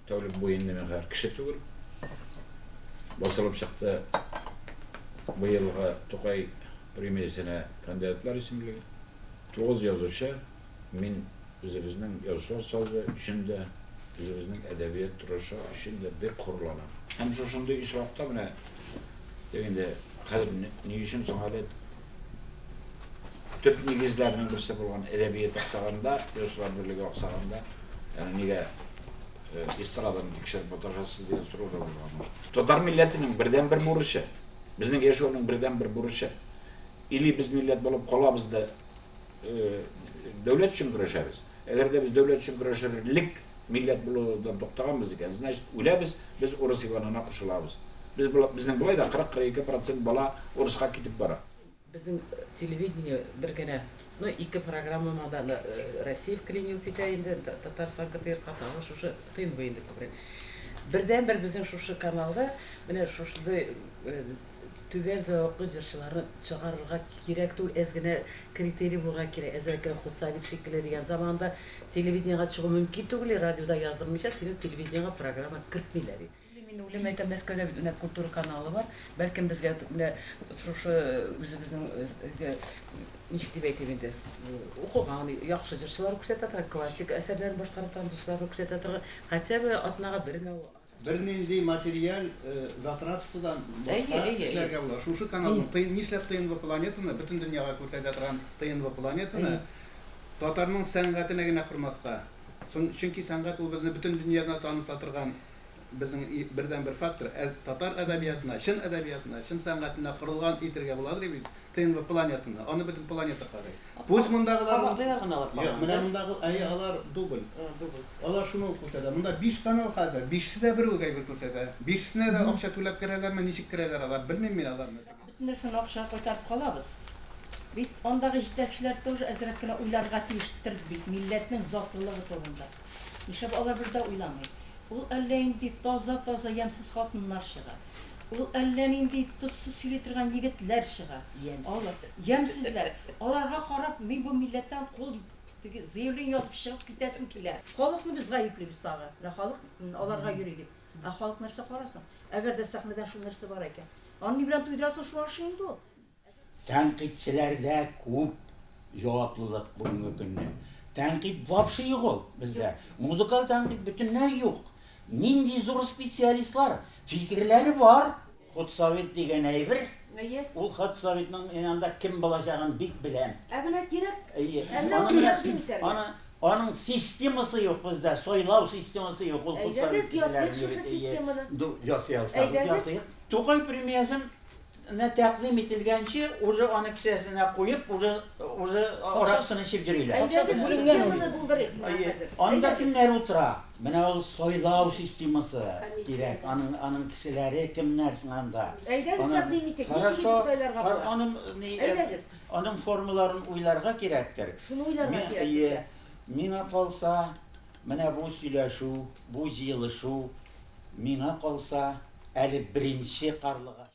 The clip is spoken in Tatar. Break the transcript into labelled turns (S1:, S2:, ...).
S1: Тәүлек буе инде мин хәзер кеше түгел. Басылып чыкты быелгы Тукай премиясенә кандидатлар исемлеге. Тугыз язучы, мин үзебезнең Язучылар союзы өчен дә, үзебезнең әдәбият торышы өчен дә бик хурланам. Һәм шушындый очракта менә инде хәзер ни өчен соң әле төп нигезләрнең берсе булган әдәбият аксаганда, Язучылар берлеге аксаганда, ягъни нигә эстраданы тикшереп маташасыз дигән сорау да булырга может. Татар милләтенең бердәнбер бурычы, безнең яшәүнең бердәнбер бурычы, или без милләт булып калабыз да дәүләт өчен көрәшәбез. Әгәр дә без дәүләт өчен көрәшерлек милләт булудан туктаганбыз икән, значит, үләбез, без урыс Иванына кушылабыз. Без безнең болай да 40-42 процент бала урыска китеп бара.
S2: Безнең телевидение бер генә, ну, ике программа монда Россия вклинивать итә инде, Татарстан КТРК, тагы шушы ТНВ инде күбрәк. Бердәнбер безнең шушы каналда менә шушындый түбән зәвыклы җырчыларны чыгарырга кирәк түгел, әз генә критерий булырга кирәк, әзрәк кенә худсовет шикелле дигән заманда телевидениегә чыгу мөмкин түгел, радиода яздырмыйча сине телевидениегә программа кертмиләр. Мин уйлыйм, әйтәм, Мәскәүдә бит менә Культура каналы бар, бәлкем безгә менә шушы үзебезнең ничек дип әйтим инде, укыган, яхшы җырчылар күрсәтә торган, классик әсәрләрен башкара торган җырчыларны күрсәтә торган, хотя бы атнага бер генә.
S3: Бернинди материаль затратсыздан башка эшләргә була. Шушы каналның, нишләп ТНВ Планетаны, бөтен дөньяга күрсәтә торган ТНВ Планетаны татарның сәнгатенә генә кормаска? Чөнки сәнгать ул безне бөтен дөньяда таныта торган безнең бердәнбер фактор. Ә татар әдәбиятына, чын әдәбиятына, чын сәнгатенә корылган итергә буладыр бит ТНВ Планетаны. Аны бөтен планета карый. Пусть мондагылар...
S2: Кабатлыйлар гына алар.
S3: Юк, менә мондагы, әйе, алар дубль. Дубль. Алар шуны ук күрсәтә. Монда биш канал хәзер, бишесе дә бер үк әйбер күрсәтә. Бишесенә дә акча түләп керәләрме, ничек керәләр алар, белмим мин аларны.
S4: Бөтен нәрсәне акчага кайтарып калабыз. Бит андагы җитәкчеләр тоже әзрәк кенә уйларга тиештер бит милләтнең затлылыгы турында. Нишләп алар бер дә уйламый? Ул әллә инди таза-таза ямьсез хатыннар чыга. Ул әллә нинди тозсыз сөйли торган егетләр чыга.
S2: Ямьсез.
S4: Ямьсезләр. Аларга карап, мин бу милләттән кул теге заявление язып чыгып китәсем килә. Халыкны без гаеплибез тагы. Менә халык аларга йөри дип. Ә халык нәрсә карасын? Әгәр дә сәхнәдән шул нәрсә бара икән. Аны ни белән туйдырасың, шуны ашый инде ул.
S5: Тәнкыйтьчеләрдә күп җаваплылык бүгенге көнне. Тәнкыйть вообще юк ул бездә. Музыкаль тәнкыйть бөтенләй юк. Нинди зур специалистлар, фикерләре бар. Худсовет дигән әйбер,
S6: Әйе.
S5: ул худсоветның мин анда кем булачагын бик беләм.
S6: Ә менә кирәк.
S5: Әйе.
S6: Ә менә
S5: Аның менә
S6: ярдәм итәргә.
S5: аны аның системасы юк бездә, сайлау системасы юк ул худсовет
S6: Әйдәгез, ясыйк
S5: кешеләрен
S6: шушы
S5: йөрит. Әйе.
S6: системаны.
S5: Ду, ясый алсабыз,
S6: Әйдәгез.
S5: ясыйк. Тукай премиясен Не тәкъдим ителгәнче, уже аны кесәсенә куеп, уже уже аракысын эчеп йөриләр.
S6: Әйдәгез системаны булдырыйк менә хәзер.
S5: Анда кемнәр утыра? Менә ул сайлау системасы кирәк. Аның аның кешеләре кемнәр соң анда?
S6: Әйдәгез тәкъдим итик, ничек итеп сайларга була?
S5: Аның ни
S6: Әйдәгез.
S5: Аның формаларын уйларга кирәктер.
S6: Шуны уйларга кирәк безгә.
S5: Миңа калса, менә бу сөйләшү, бу җыелышу, миңа калса, әле беренче карлыгач.